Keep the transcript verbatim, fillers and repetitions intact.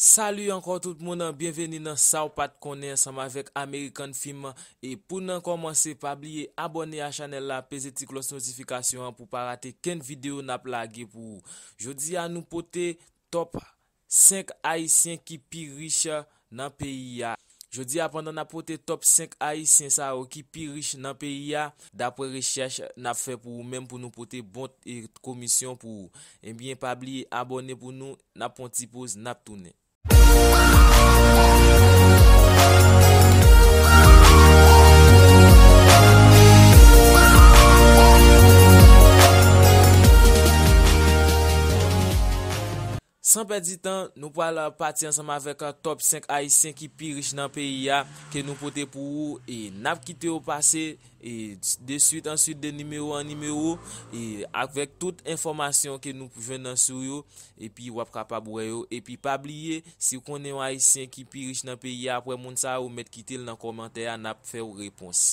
Salut ankò tout moun, byenveni nan Sa w pa t konnen ansanm avèk American Film. E pou n kòmanse, pa bliye abòne a chanèl la, peze ti klòch notifikasyon an pou pa rate kenn videyo n ap lage pou ou. Jodi a nou pote top senk Ayisyen ki pi rich nan peyi a. Jodi a, pandan n ap pote top senk Ayisyen sa yo ki pi rich nan peyi a, dapre rechèch n ap fè pou ou menm, pou nou pote bon e, komisyon pou ou. Ebyen, pa bliye abòne pou nou, n ap pran ti poz, n ap tounen. San pèdi tan, nou pral pati ansanm avèk top senk Ayisyen ki pi rich nan peyi a, ke nou pote pou ou, e n ap kite yo pase, e de swit an swit, de nimewo an nimewo, e avèk tout enfòmasyon ke nou jwenn nan sou yo, epi w ap kapab wè yo. Epi pa bliye, si w konnen yon Ayisyen ki pi rich nan peyi a, apre moun sa yo, mèt kite l nan kòmantè a, n ap fè w repons.